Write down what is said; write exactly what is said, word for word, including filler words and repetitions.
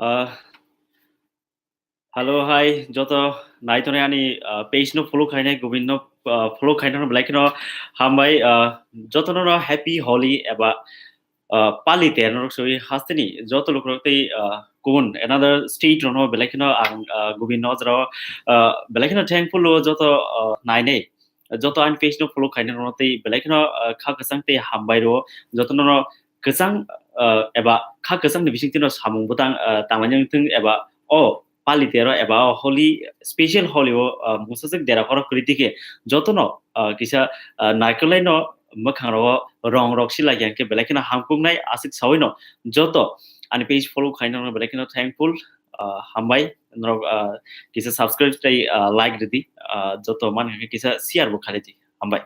Uh, hello, hi, joto naitongnai ani, uh, page no follow khainai, gubin no, uh, follow khainai no belai kheno hambai, uh, joto no happy Holi eba, uh, Pali ter no soi hasteni joto lukrok tei, uh, kubun another state no belai kheno ang, uh, gubin no jora, uh, belai kheno thankful o joto, uh, nainai. Joto ani page no follow khainai no tei belai kheno, uh, kha kwchang tei hambai ro joto no kwchang, uh, eba kha kwchang ni bising tino samung bwtang, uh, tanglaini wngthung eba o Pali tero eba o Holi, special Holi o, uh, musajak dera khoro kwrwi tike jotono, uh, kisa, uh, naikolai no mwkhang ro rong rok si lagi hwnkhe belai kheno hamkuknai aswk sawi no joto ani page follow khainai no belai kheno thankful, uh, hambai norok, uh, kisa subscribe tei, uh, like ridi, uh, joto man hwnkhe kisa share bo khalidi hambai.